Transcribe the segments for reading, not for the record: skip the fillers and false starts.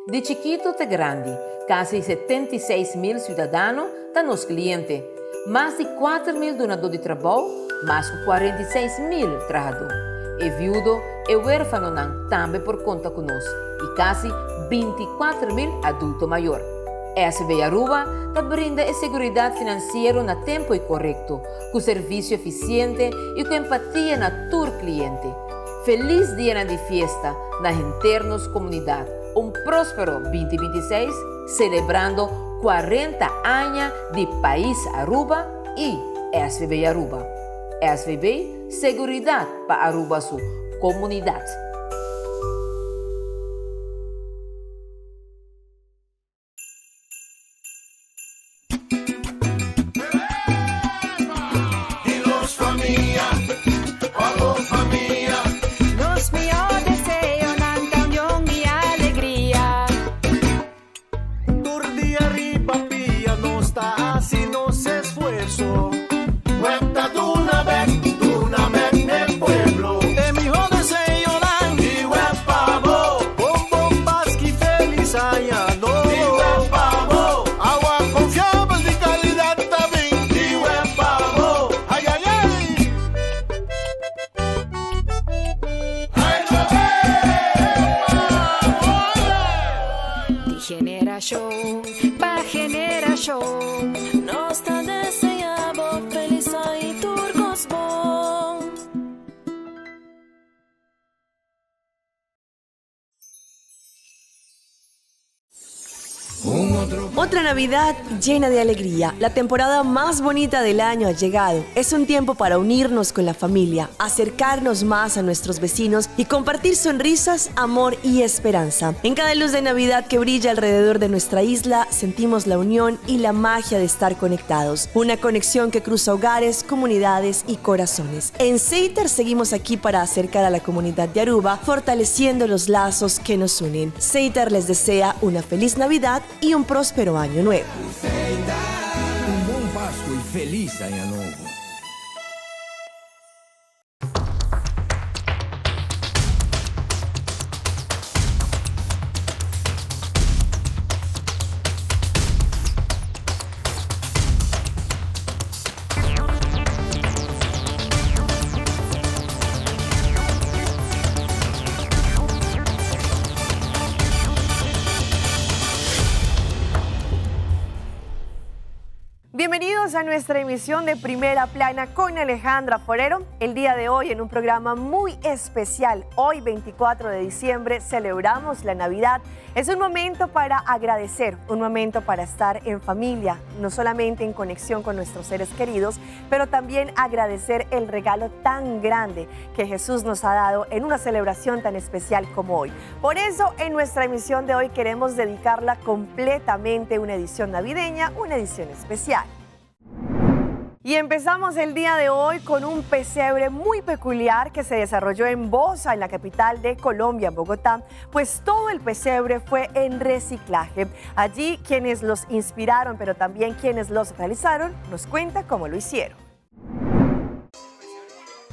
Di chikito te grandi, kasi 76.000 siudadano ta nos kliente. Mas di 4.000 dunadó di trabou, mas ku 46.000 trahadó. E viudo, e huérfanonan tambe por konta ku nos i kasi 24.000 adulto mayor. SB Aruba ta brinda e seguridat finansiero na tempo i korekto, ku servisio efisiente i ku empatia na tur kliente. Felis dianan di fiesta na henter nos komunidat. Un próspero 2026 selebrando 40 aña di Pais Aruba i SVB Aruba. SVB, seguridat pa Aruba su komunidat. Di nos famia, pa bo famia. Nos mihó deseonan ta union i alegria. Tur dia riba pia nos ta hasi nos esfuerso. Web ta duna bek, duna bek n'e pueblo. E mihó deseonan Di web pa bo. Bon bon Paski felis aña nobo. Di web pa bo. Awa konfiabel di kalidat ta bin. Di web pa bo. Ai ai ai. Di generashon pa generashon. Nos ta deseá bo felis aña i tur kos bon. Otra Navidad llena de alegría. La temporada más bonita del año ha llegado. Es un tiempo para unirnos con la familia, acercarnos más a nuestros vecinos y compartir sonrisas, amor y esperanza. En cada luz de Navidad que brilla alrededor de nuestra isla, sentimos la unión y la magia de estar conectados. Una conexión que cruza hogares, comunidades y corazones. En Seiter seguimos aquí para acercar a la comunidad de Aruba, fortaleciendo los lazos que nos unen. Seiter les desea una feliz Navidad y un próspero año nuevo. Un bon Pasco y feliz Aña Nobo. Bienvenidos a nuestra emisión de Primera Plana con Alejandra Forero. El día de hoy en un programa muy especial. Hoy 24 de diciembre celebramos la Navidad. Es un momento para agradecer, un momento para estar en familia, no solamente en conexión con nuestros seres queridos, pero también agradecer el regalo tan grande que Jesús nos ha dado en una celebración tan especial como hoy. Por eso en nuestra emisión de hoy queremos dedicarla completamente a una edición navideña, una edición especial. Y empezamos el día de hoy con un pesebre muy peculiar que se desarrolló en Bosa, en la capital de Colombia, en Bogotá, pues todo el pesebre fue en reciclaje. Allí quienes los inspiraron, pero también quienes los realizaron, nos cuenta cómo lo hicieron.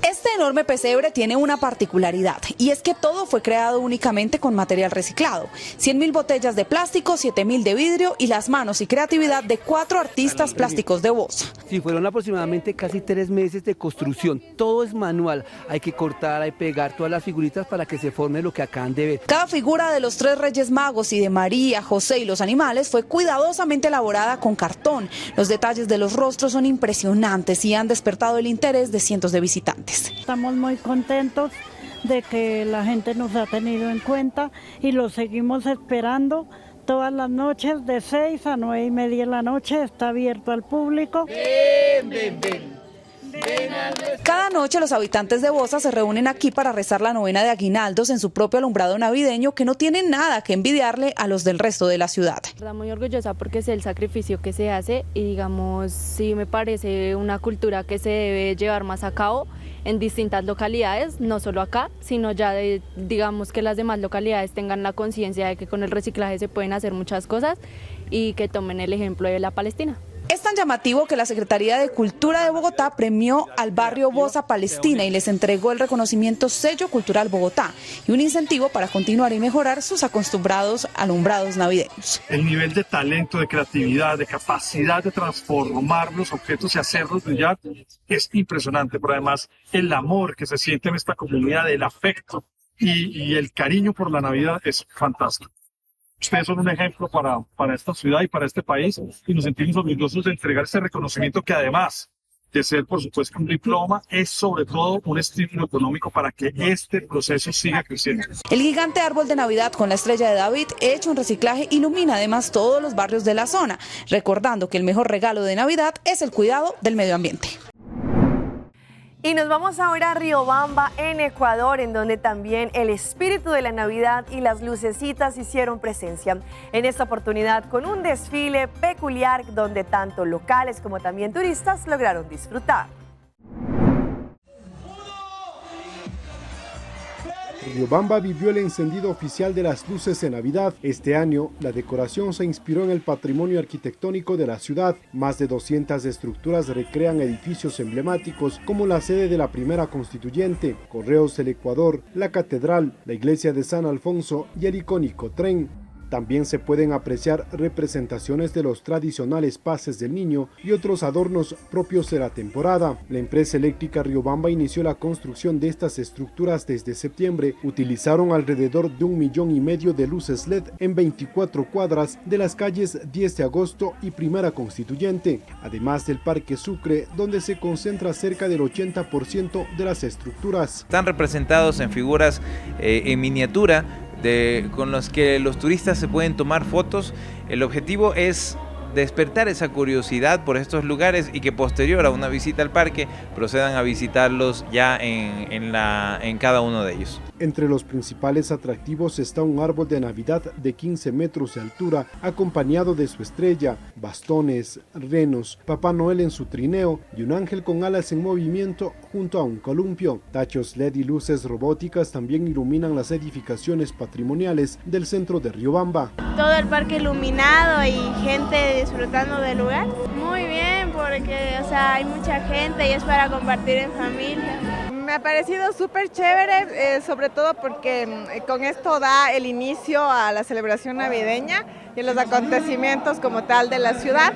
Este enorme pesebre tiene una particularidad y es que todo fue creado únicamente con material reciclado. 100.000 botellas de plástico, 7.000 de vidrio y las manos y creatividad de 4 artistas plásticos de Bosa. Sí, fueron aproximadamente casi 3 meses de construcción. Todo es manual. Hay que cortar, hay que pegar todas las figuritas para que se forme lo que acaban de ver. Cada figura de los 3 Reyes Magos y de María, José y los animales fue cuidadosamente elaborada con cartón. Los detalles de los rostros son impresionantes y han despertado el interés de cientos de visitantes. Estamos muy contentos de que la gente nos ha tenido en cuenta y lo seguimos esperando todas las noches de 6 a 9 y media de la noche. Está abierto al público. Ven, ven, ven. Cada noche los habitantes de Bosa se reúnen aquí para rezar la novena de aguinaldos en su propio alumbrado navideño, que no tiene nada que envidiarle a los del resto de la ciudad. Estoy muy orgullosa porque sé el sacrificio que se hace y sí me parece una cultura que se debe llevar más a cabo en distintas localidades, no solo acá, sino ya de, digamos que las demás localidades tengan la conciencia de que con el reciclaje se pueden hacer muchas cosas y que tomen el ejemplo de la Palestina. Es tan llamativo que la Secretaría de Cultura de Bogotá premió al barrio Bosa Palestina y les entregó el reconocimiento Sello Cultural Bogotá y un incentivo para continuar y mejorar sus acostumbrados alumbrados navideños. El nivel de talento, de creatividad, de capacidad de transformar los objetos y hacerlos brillar es impresionante, pero además el amor que se siente en esta comunidad, el afecto y, el cariño por la Navidad es fantástico. Ustedes son un ejemplo para, para esta ciudad y para este país y nos sentimos orgullosos de entregar ese reconocimiento que además de ser, por supuesto, un diploma, es sobre todo un estímulo económico para que este proceso siga creciendo. El gigante árbol de Navidad con la estrella de David, hecho en reciclaje, ilumina además todos los barrios de la zona, recordando que el mejor regalo de Navidad es el cuidado del medio ambiente. Y nos vamos ahora a Riobamba, en Ecuador, en donde también el espíritu de la Navidad y las lucecitas hicieron presencia. En esta oportunidad con un desfile peculiar donde tanto locales como también turistas lograron disfrutar. Riobamba vivió el encendido oficial de las luces de Navidad. Este año, la decoración se inspiró en el patrimonio arquitectónico de la ciudad. Más de 200 estructuras recrean edificios emblemáticos como la sede de la primera constituyente, Correos del Ecuador, la Catedral, la Iglesia de San Alfonso y el icónico tren. También se pueden apreciar representaciones de los tradicionales pases del niño y otros adornos propios de la temporada. La empresa eléctrica Riobamba inició la construcción de estas estructuras desde septiembre. Utilizaron alrededor de un millón y medio de luces LED en 24 cuadras de las calles 10 de agosto y Primera Constituyente, además del Parque Sucre, donde se concentra cerca del 80% de las estructuras. Están representados en figuras eh, en miniatura de, con los que los turistas se pueden tomar fotos. El objetivo es despertar esa curiosidad por estos lugares y que posterior a una visita al parque procedan a visitarlos ya en, en, la, en cada uno de ellos. Entre los principales atractivos está un árbol de Navidad de 15 metros de altura, acompañado de su estrella, bastones, renos, Papá Noel en su trineo y un ángel con alas en movimiento junto a un columpio. Tachos LED y luces robóticas también iluminan las edificaciones patrimoniales del centro de Riobamba. Todo el parque iluminado y gente disfrutando del lugar. Muy bien, porque o sea, hay mucha gente y es para compartir en familia. Me ha parecido súper chévere, eh, sobre todo porque mm, con esto da el inicio a la celebración navideña y a los acontecimientos como tal de la ciudad.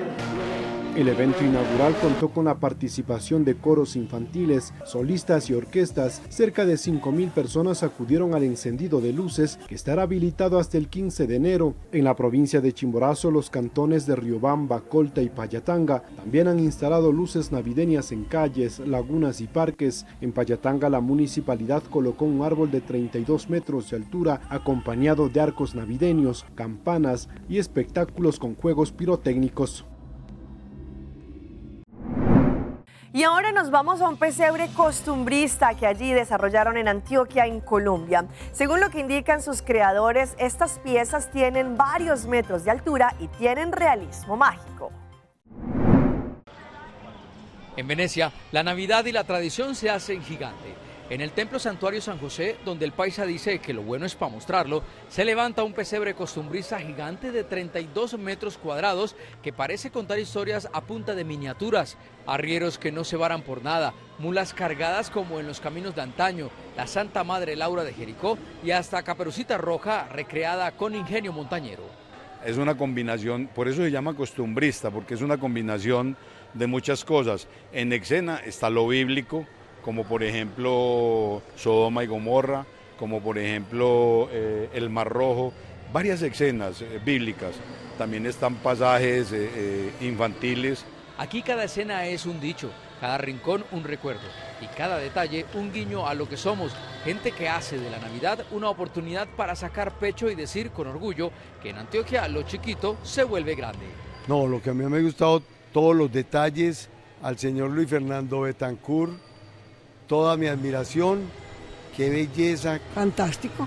El evento inaugural contó con la participación de coros infantiles, solistas y orquestas. Cerca de 5.000 personas acudieron al encendido de luces que estará habilitado hasta el 15 de enero. En la provincia de Chimborazo, los cantones de Riobamba, Colta y Pallatanga también han instalado luces navideñas en calles, lagunas y parques. En Pallatanga, la municipalidad colocó un árbol de 32 metros de altura acompañado de arcos navideños, campanas y espectáculos con juegos pirotécnicos. Y ahora nos vamos a un pesebre costumbrista que allí desarrollaron en Antioquia, en Colombia. Según lo que indican sus creadores, estas piezas tienen varios metros de altura y tienen realismo mágico. En Venecia, la Navidad y la tradición se hacen gigante. En el templo Santuario San José, donde el paisa dice que lo bueno es para mostrarlo, se levanta un pesebre costumbrista gigante de 32 metros cuadrados que parece contar historias a punta de miniaturas, arrieros que no se varan por nada, mulas cargadas como en los caminos de antaño, la Santa Madre Laura de Jericó y hasta Caperucita Roja recreada con ingenio montañero. Es una combinación, por eso se llama costumbrista, porque es una combinación de muchas cosas. En escena está lo bíblico, como por ejemplo Sodoma y Gomorra, como por ejemplo eh, el Mar Rojo, varias escenas eh, bíblicas. También están pasajes eh, infantiles. Aquí cada escena es un dicho, cada rincón un recuerdo y cada detalle un guiño a lo que somos, gente que hace de la Navidad una oportunidad para sacar pecho y decir con orgullo que en Antioquia lo chiquito se vuelve grande. No, lo que a mí me ha gustado, todos los detalles al señor Luis Fernando Betancourt, toda mi admiración, qué belleza. Fantástico,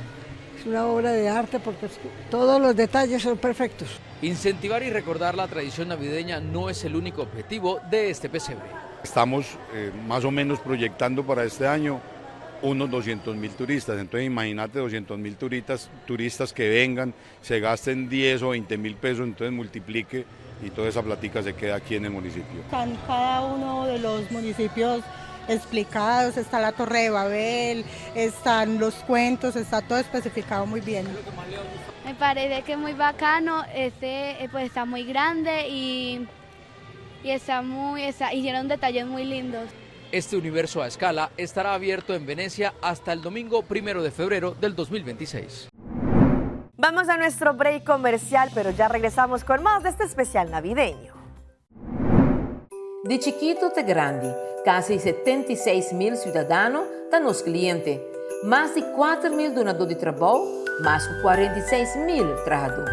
es una obra de arte porque todos los detalles son perfectos. Incentivar y recordar la tradición navideña no es el único objetivo de este pesebre. Estamos eh, más o menos proyectando para este año unos 200 mil turistas. Entonces imagínate 200 mil turistas, turistas que vengan, se gasten 10 o 20 mil pesos, entonces multiplique y toda esa platica se queda aquí en el municipio. Están cada uno de los municipios explicados, está la Torre de Babel, están los cuentos, está todo especificado muy bien. Me parece que es muy bacano, este eh, pues está muy grande y, y está muy, está, hicieron detalles muy lindos. Este universo a escala estará abierto en Venecia hasta el domingo primero de febrero del 2026. Vamos a nuestro break comercial, pero ya regresamos con más de este especial navideño. Di chikito te grandi, casi 76 mil ciudadano ta nos cliente. Mas di 4 mil dunador di trabou, mas cu 46 mil trahador.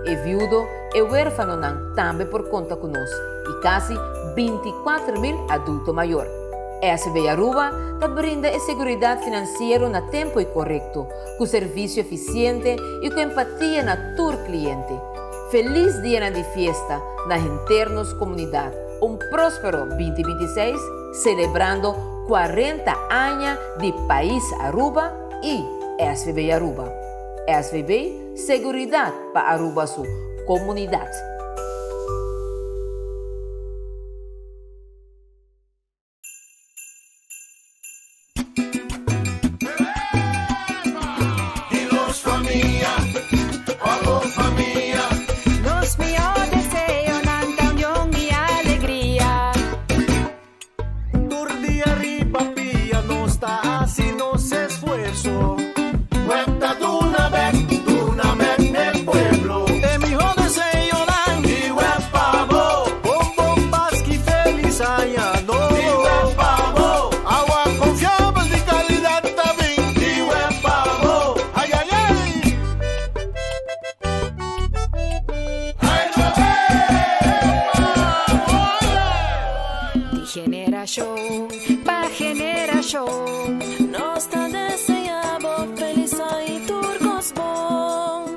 E viudo y huerfanonan tambe por conta cu nos y casi 24 mil adulto mayor. SB Aruba ta brinda e seguridad financiero na tempo y corecto, cu servicio eficiente y cu empatia na tur cliente. Feliz dia di fiesta na henter nos comunidad. Un prospero 2026, celebrando 40 aña di Pais Aruba y SVB Aruba. SVB, seguridad pa Aruba su comunidad. Di nos famia, pa famia. Nos mihor deseonan ta union y alegria. Tur dia riba pia nos ta haci nos esfuerso. Web ta duna bek, duna bek na pueblo. E mihor deseonan di web pa bo. Bon bon Pasco y feliz aña nobo. Di web pa bo. Awa confiabel di calidad tambe. Di web pa bo. Ay ay ay. Ay, Di generacion pa generacion. Nos ta desea bo feliz aña y tur cos bon.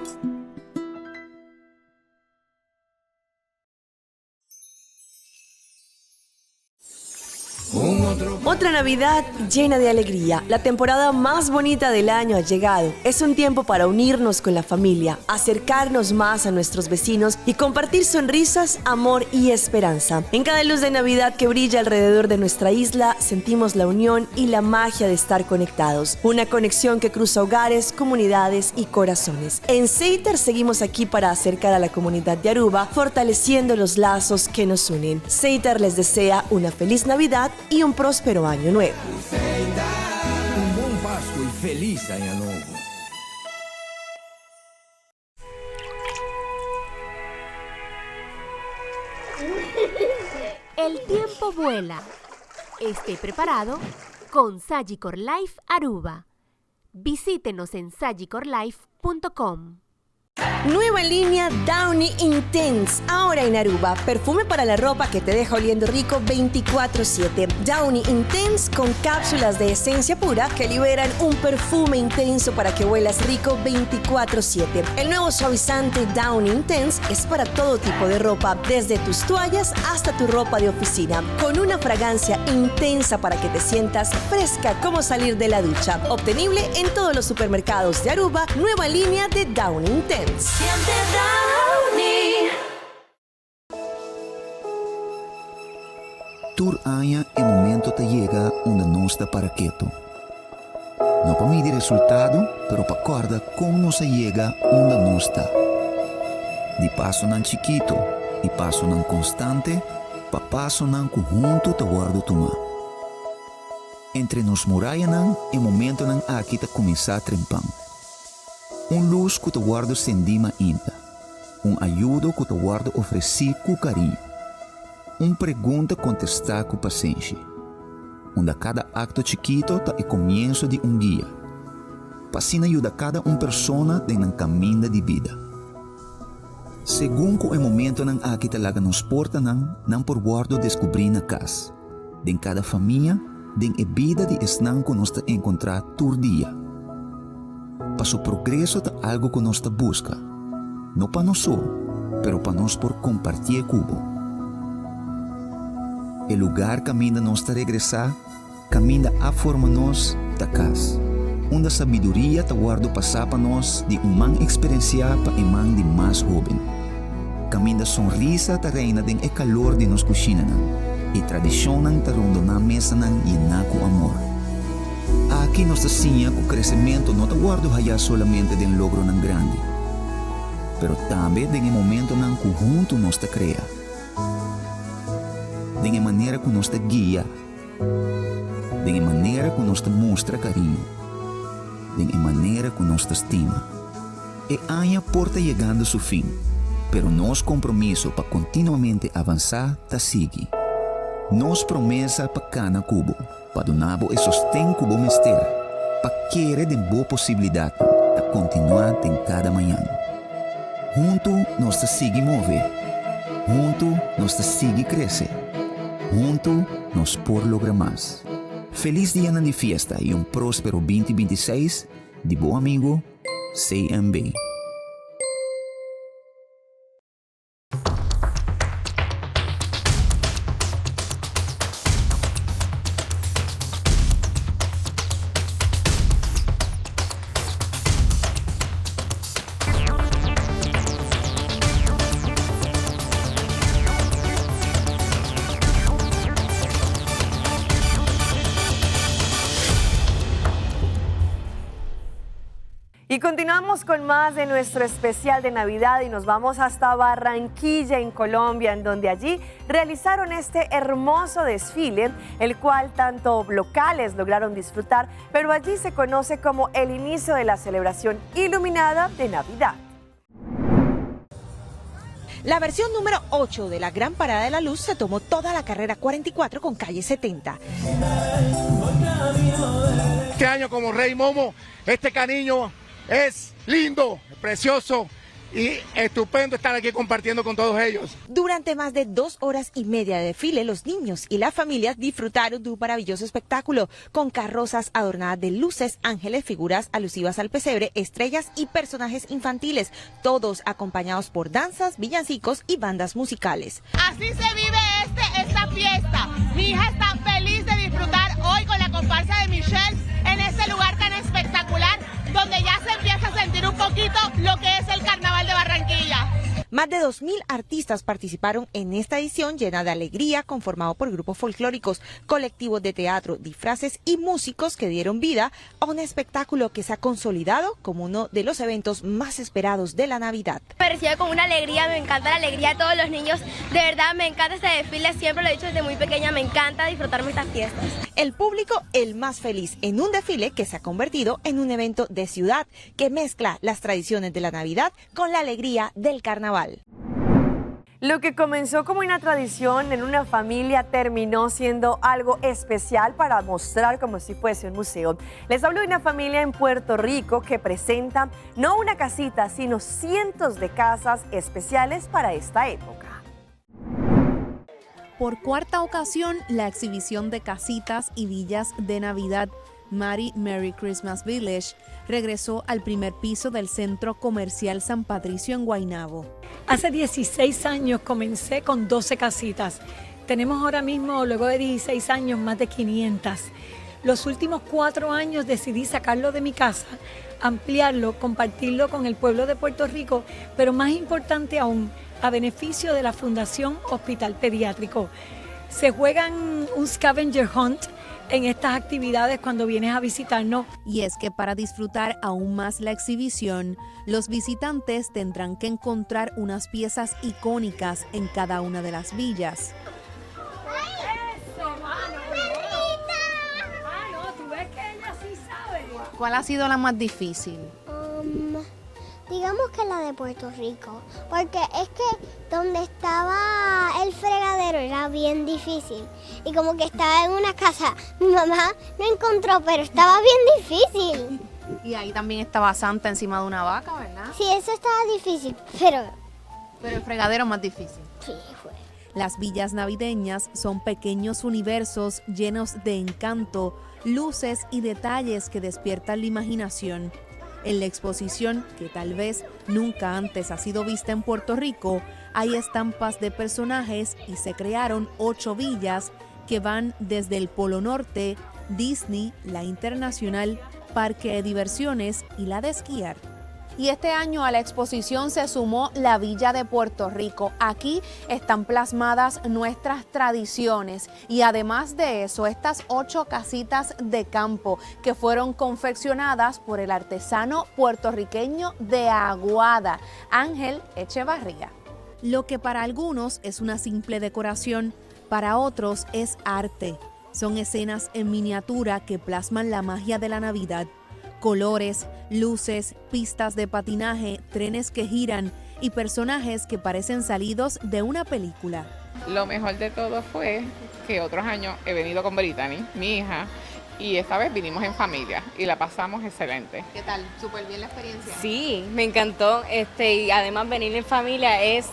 Otra Navidad llena de alegría. La temporada más bonita del año ha llegado. Es un tiempo para unirnos con la familia, acercarnos más a nuestros vecinos y compartir sonrisas, amor y esperanza. En cada luz de Navidad que brilla alrededor de nuestra isla, sentimos la unión y la magia de estar conectados. Una conexión que cruza hogares, comunidades y corazones. En Seiter seguimos aquí para acercar a la comunidad de Aruba, fortaleciendo los lazos que nos unen. Seiter les desea una feliz Navidad y un próspero año nuevo. Un bon Pasco y feliz aña nobo. El tiempo vuela. Esté preparado con Sagicor Life Aruba. Visítenos en sagicorlife.com. Nueva línea Downy Intense, ahora en Aruba. Perfume para la ropa que te deja oliendo rico 24/7. Downy Intense con cápsulas de esencia pura que liberan un perfume intenso para que huelas rico 24/7. El nuevo suavizante Downy Intense es para todo tipo de ropa, desde tus toallas hasta tu ropa de oficina, con una fragancia intensa para que te sientas fresca como salir de la ducha. Obtenible en todos los supermercados de Aruba, nueva línea de Downy Intense. Siente Downy. Tur aña e momento ta yega unda nos ta para keto. No pa midi resultado, pero pa corda con nos a yega unda nos ta. Di pasonan chikito y pasonan constante, pa pasonan cu hunto ta wordo tuma. Entre nos murayanan e momentonan aki ta cuminsa trempan. Un luz cu ta wordo cendi mainta. Un ayudo cu ta wordo ofreci cu cariño. Un pregunta contesta cu pasenshi. Unda cada acto chikito ta e comienso di un guia. Pa asina yuda cada un persona den nan caminda di bida. Segun cu e momentonan aki ta laga nos portanan, nan por wordo descubri na cas, den cada famia, den e bida di esnan cu nos ta encontra tur dia. Paso progreso ta algo cu nos ta busca, no pa nos so, pero pa nos por comparti cu bo. E lugar caminda nos ta regresa, caminda a forma nos. ta kas, unda sabiduria ta wòrdu pasá pa nos di un man eksperensiá pa e man di mas hóben. Kaminda sonrisa ta reina den e kalor di nos kushinanan i tradishonnan ta rondoná mesanan yená ku amor. Aki nos ta siña ku kresementu no ta wòrdu hayá solamente den logronan grandi, pero tambe den e momentonan ku huntu nos ta krea, den e manera ku nos ta guia, den e manera ku nos ta mustra kariño, den e manera ku nos ta stima. E aña por ta yegando su fin, pero nos kompromiso pa kontinuamente avansá ta sigui. Nos promesa pa kana ku bo, pa duna bo e sosten ku bo mester, pa kere den bo posibilidatnan, ta kontinuá den kada mañan. Huntu nos ta sigui move. Huntu nos ta sigui krese. Huntu nos por logra mas. Felis dianan di fiesta i un próspero binti 26 di bo amigo CMB. Y continuamos con más de nuestro especial de Navidad y nos vamos hasta Barranquilla, en Colombia, en donde allí realizaron este hermoso desfile, el cual tanto locales lograron disfrutar, pero allí se conoce como el inicio de la celebración iluminada de Navidad. La versión número 8 de la Gran Parada de la Luz se tomó toda la carrera 44 con calle 70. Este año como Rey Momo, este cariño es lindo, precioso y estupendo estar aquí compartiendo con todos ellos. Durante más de dos horas y media de desfile, los niños y las familias disfrutaron de un maravilloso espectáculo con carrozas adornadas de luces, ángeles, figuras alusivas al pesebre, estrellas y personajes infantiles, todos acompañados por danzas, villancicos y bandas musicales. Así se vive este, esta fiesta. Mi hija está feliz de disfrutar hoy con la comparsa de Michelle en este lugar tan espectacular donde ya se empieza a sentir un poquito lo que es el carnaval de Barranquilla. Más de 2.000 artistas participaron en esta edición llena de alegría, conformado por grupos folclóricos, colectivos de teatro, disfraces y músicos que dieron vida a un espectáculo que se ha consolidado como uno de los eventos más esperados de la Navidad. Me recibe con una alegría, me encanta la alegría de todos los niños. De verdad, me encanta este desfile, siempre lo he dicho desde muy pequeña, me encanta disfrutarme estas fiestas. El público el más feliz en un desfile que se ha convertido en un evento de ciudad que mezcla las tradiciones de la Navidad con la alegría del carnaval. Lo que comenzó como una tradición en una familia terminó siendo algo especial para mostrar como si fuese un museo. Les hablo de una familia en Puerto Rico que presenta no una casita, sino cientos de casas especiales para esta época. Por cuarta ocasión, la exhibición de casitas y villas de Navidad Mary Merry Christmas Village regresó al primer piso del Centro Comercial San Patricio en Guaynabo. Hace 16 años comencé con 12 casitas. Tenemos ahora mismo, luego de 16 años, más de 500. Los últimos cuatro años decidí sacarlo de mi casa, ampliarlo, compartirlo con el pueblo de Puerto Rico, pero más importante aún, a beneficio de la Fundación Hospital Pediátrico. Se juegan un scavenger hunt en estas actividades cuando vienes a visitarnos. Y es que para disfrutar aún más la exhibición, los visitantes tendrán que encontrar unas piezas icónicas en cada una de las villas. ¿Cuál ha sido la más difícil? Um, digamos que la de Puerto Rico, porque es que donde estaba el fregadero era bien difícil y como que estaba en una casa, mi mamá no encontró, pero estaba bien difícil. Y ahí también estaba Santa encima de una vaca, ¿verdad? Sí, eso estaba difícil, pero... Pero el fregadero más difícil. Sí, fue. Las villas navideñas son pequeños universos llenos de encanto, luces y detalles que despiertan la imaginación. En la exposición, que tal vez nunca antes ha sido vista en Puerto Rico, hay estampas de personajes y se crearon ocho villas que van desde el Polo Norte Disney, la Internacional, Parque de Diversiones y la de esquiar. Y este año a la exposición se sumó la Villa de Puerto Rico. Aquí están plasmadas nuestras tradiciones y además de eso, estas ocho casitas de campo que fueron confeccionadas por el artesano puertorriqueño de Aguada, Ángel Echevarría. Lo que para algunos es una simple decoración, para otros es arte. Son escenas en miniatura que plasman la magia de la Navidad. Colores, luces, pistas de patinaje, trenes que giran y personajes que parecen salidos de una película. Lo mejor de todo fue que otros años he venido con Brittany, mi hija, y esta vez vinimos en familia y la pasamos excelente. ¿Qué tal? ¿Súper bien la experiencia? Sí, me encantó. Este, y además venir en familia es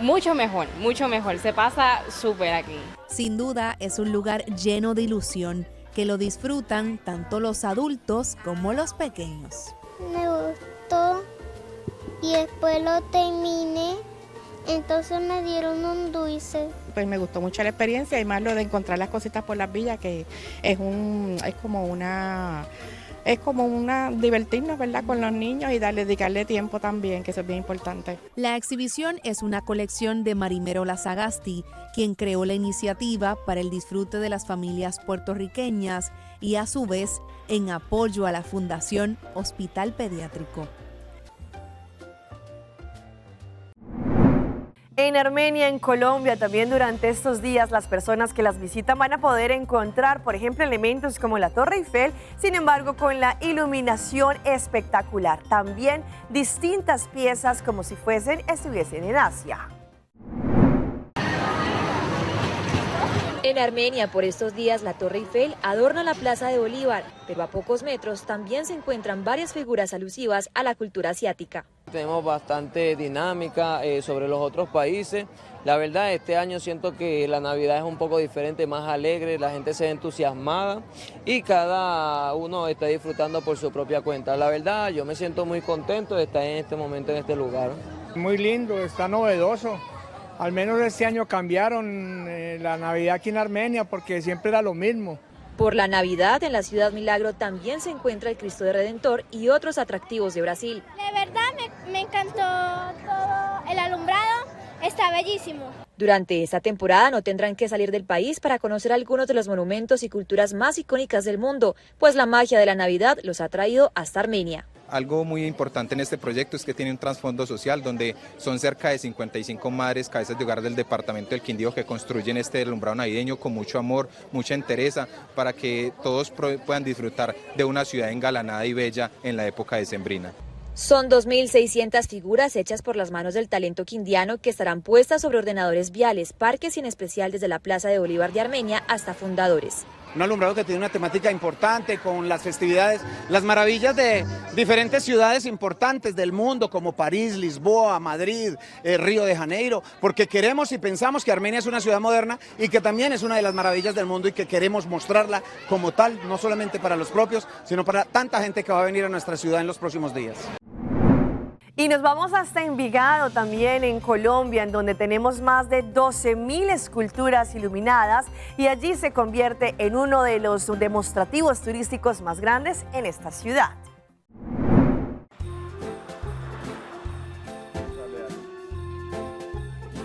mucho mejor, mucho mejor. Se pasa súper aquí. Sin duda es un lugar lleno de ilusión que lo disfrutan tanto los adultos como los pequeños. Me gustó y después lo terminé, entonces me dieron un dulce. Pues me gustó mucho la experiencia y más lo de encontrar las cositas por las villas, que es un, es como una, es como una divertirnos, ¿verdad? Con los niños y darle, dedicarle tiempo también, que eso es bien importante. La exhibición es una colección de Marimero Lazagasti, quien creó la iniciativa para el disfrute de las familias puertorriqueñas y a su vez en apoyo a la Fundación Hospital Pediátrico. En Armenia, en Colombia, también durante estos días las personas que las visitan van a poder encontrar, por ejemplo, elementos como la Torre Eiffel, sin embargo, con la iluminación espectacular. También distintas piezas como si fuesen, estuviesen en Asia. En Armenia, por estos días, la Torre Eiffel adorna la Plaza de Bolívar, pero a pocos metros también se encuentran varias figuras alusivas a la cultura asiática. Tenemos bastante dinámica eh, sobre los otros países. La verdad, este año siento que la Navidad es un poco diferente, más alegre, la gente se ve entusiasmada y cada uno está disfrutando por su propia cuenta. La verdad, yo me siento muy contento de estar en este momento en este lugar. Muy lindo, está novedoso. Al menos este año cambiaron eh, la Navidad aquí en Armenia porque siempre era lo mismo. Por la Navidad en la Ciudad Milagro también se encuentra el Cristo de Redentor y otros atractivos de Brasil. De verdad me, me encantó todo el alumbrado, está bellísimo. Durante esta temporada no tendrán que salir del país para conocer algunos de los monumentos y culturas más icónicas del mundo, pues la magia de la Navidad los ha traído hasta Armenia. Algo muy importante en este proyecto es que tiene un trasfondo social donde son cerca de 55 madres cabezas de hogar del departamento del Quindío que construyen este alumbrado navideño con mucho amor, mucha entereza, para que todos puedan disfrutar de una ciudad engalanada y bella en la época decembrina. Son 2.600 figuras hechas por las manos del talento quindiano que estarán puestas sobre ordenadores viales, parques y en especial desde la Plaza de Bolívar de Armenia hasta Fundadores. Un alumbrado que tiene una temática importante con las festividades, las maravillas de diferentes ciudades importantes del mundo como París, Lisboa, Madrid, eh, Río de Janeiro, porque queremos y pensamos que Armenia es una ciudad moderna y que también es una de las maravillas del mundo y que queremos mostrarla como tal, no solamente para los propios, sino para tanta gente que va a venir a nuestra ciudad en los próximos días. Y nos vamos hasta Envigado también en Colombia, en donde tenemos más de 12.000 esculturas iluminadas y allí se convierte en uno de los demostrativos turísticos más grandes en esta ciudad.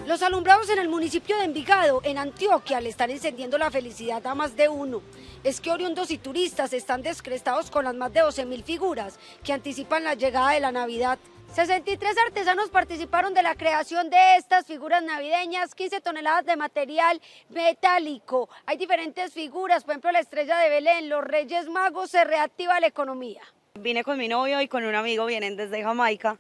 Los alumbrados en el municipio de Envigado, en Antioquia, le están encendiendo la felicidad a más de uno. Es que oriundos y turistas están descrestados con las más de 12.000 figuras que anticipan la llegada de la Navidad. 63 artesanos participaron de la creación de estas figuras navideñas, 15 toneladas de material metálico. Hay diferentes figuras, por ejemplo la estrella de Belén, los Reyes Magos, se reactiva la economía. Vine con mi novio y con un amigo, vienen desde Jamaica.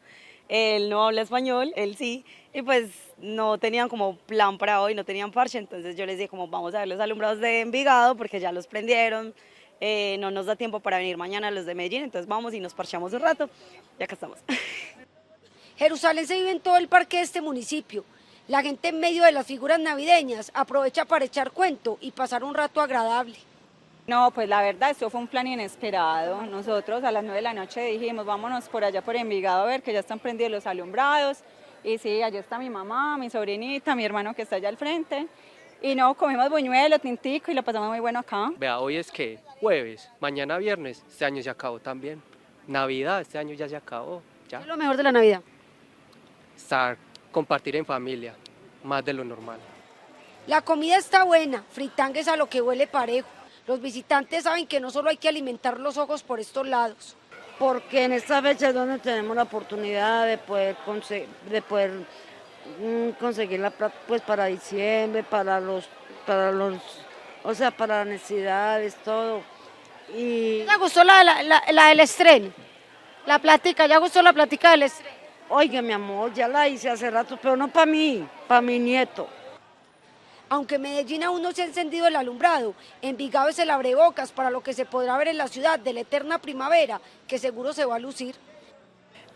Él no habla español, él sí, y pues no tenían como plan para hoy, no tenían parche, entonces yo les dije como vamos a ver los alumbrados de Envigado porque ya los prendieron, eh, no nos da tiempo para venir mañana los de Medellín, entonces vamos y nos parchamos un rato y acá estamos. Jerusalén se vive en todo el parque de este municipio. La gente en medio de las figuras navideñas aprovecha para echar cuento y pasar un rato agradable. No, pues la verdad, esto fue un plan inesperado. Nosotros a las 9 de la noche dijimos, vámonos por allá por Envigado a ver que ya están prendidos los alumbrados. Y sí, allá está mi mamá, mi sobrinita, mi hermano que está allá al frente. Y no, comimos buñuelo, tintico y lo pasamos muy bueno acá. Vea, hoy es que jueves, mañana viernes, este año se acabó también. Navidad, este año ya se acabó. Ya. ¿Qué es lo mejor de la Navidad? Estar, compartir en familia, más de lo normal. La comida está buena, fritanga es a lo que huele parejo. Los visitantes saben que no solo hay que alimentar los ojos por estos lados. Porque en esta fecha es donde tenemos la oportunidad de poder de poder, conseguir la plata, pues, para diciembre, para los, para los, o sea, para las necesidades, todo. Y ¿Ya gustó la del estreno? La plática, ¿ya gustó la plática del estreno? Oiga, mi amor, ya la hice hace rato, pero no pa' mí, pa' mi nieto. Aunque Medellín aún no se ha encendido el alumbrado, Envigado es el abrebocas para lo que se podrá ver en la ciudad de la eterna primavera, que seguro se va a lucir.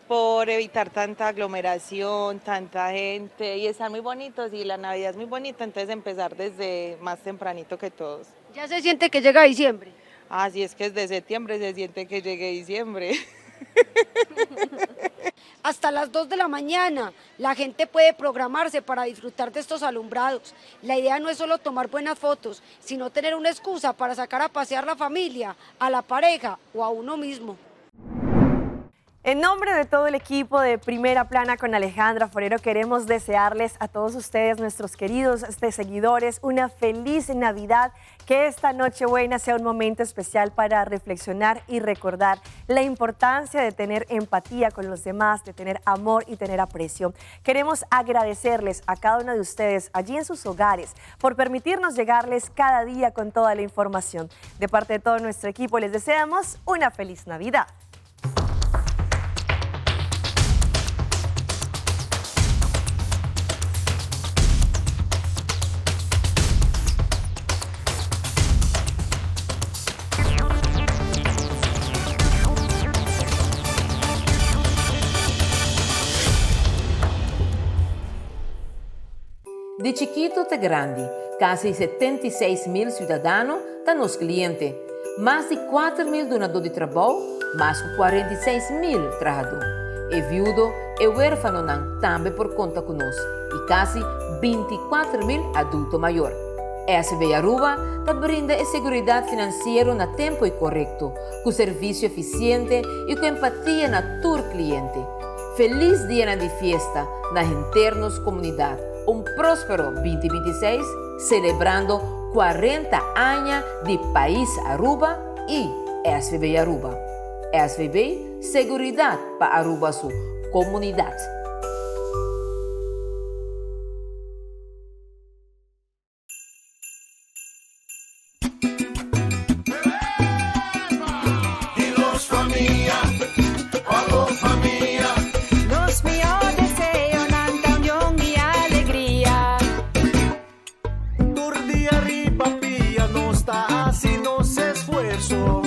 Por evitar tanta aglomeración, tanta gente, y están muy bonitos y la Navidad es muy bonita, entonces empezar desde más tempranito que todos. ¿Ya se siente que llega diciembre? Así es que desde septiembre se siente que llegue diciembre. Hasta las 2 de la mañana la gente puede programarse para disfrutar de estos alumbrados. La idea no es solo tomar buenas fotos, sino tener una excusa para sacar a pasear la familia, a la pareja o a uno mismo. En nombre de todo el equipo de Primera Plana con Alejandra Forero, queremos desearles a todos ustedes, nuestros queridos seguidores, una feliz Navidad. Que esta Nochebuena sea un momento especial para reflexionar y recordar la importancia de tener empatía con los demás, de tener amor y tener aprecio. Queremos agradecerles a cada uno de ustedes allí en sus hogares por permitirnos llegarles cada día con toda la información. De parte de todo nuestro equipo, les deseamos una feliz Navidad. Di chikito te grandi, casi 76 mil ciudadano ta nos cliente. Mas di 4 mil dunado di trabou, mas cu 46 mil trahado. E viudo y huerfanonan tambe por conta cu nos y casi 24 mil adulto mayor. SVB Aruba ta brinda e seguridad financiero na tempo y corecto, cu servicio eficiente y cu empatia na tur cliente. Feliz dia di fiesta na henter nos comunidad. Un prospero 2026, celebrando 40 aña di Pais Aruba y SVB Aruba. SVB, seguridad pa Aruba su comunidad. Di nos famia, pa bo famia. Nos mihor deseonan ta union y alegria. Tur dia riba pia nos ta haci nos esfuerso.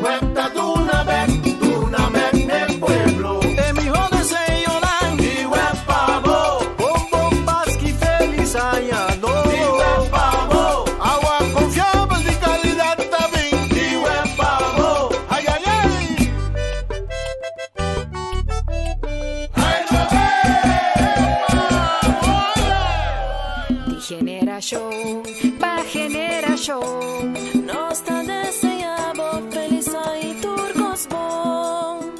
Cuenta duna bek, duna bek na pueblo. E mihor deseonan di web pa bo. Bon bon Pasco y feliz aña nobo. Di web pa bo. Awa confiabel di calidad tambe. Di web pa bo. Ay ay ay. Ay, Di generacion pa generacion. Nos ta deseando feliz y tur cos bon.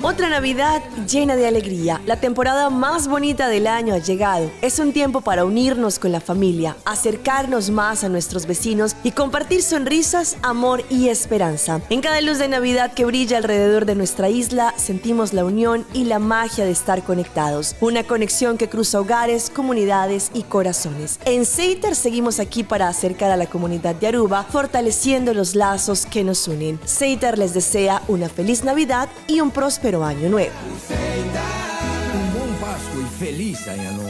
Otra Navidad llena de alegría. La temporada más bonita del año ha llegado. Es un tiempo para unirnos con la familia, acercarnos más a nuestros vecinos y compartir sonrisas, amor y esperanza. En cada luz de Navidad que brilla alrededor de nuestra isla, sentimos la unión y la magia de estar conectados. Una conexión que cruza hogares, comunidades y corazones. En Seiter seguimos aquí para acercar a la comunidad de Aruba, fortaleciendo los lazos que nos unen. Seiter les desea una feliz Navidad y un próspero año nuevo. Un bon Pasco y feliz Aña Nobo.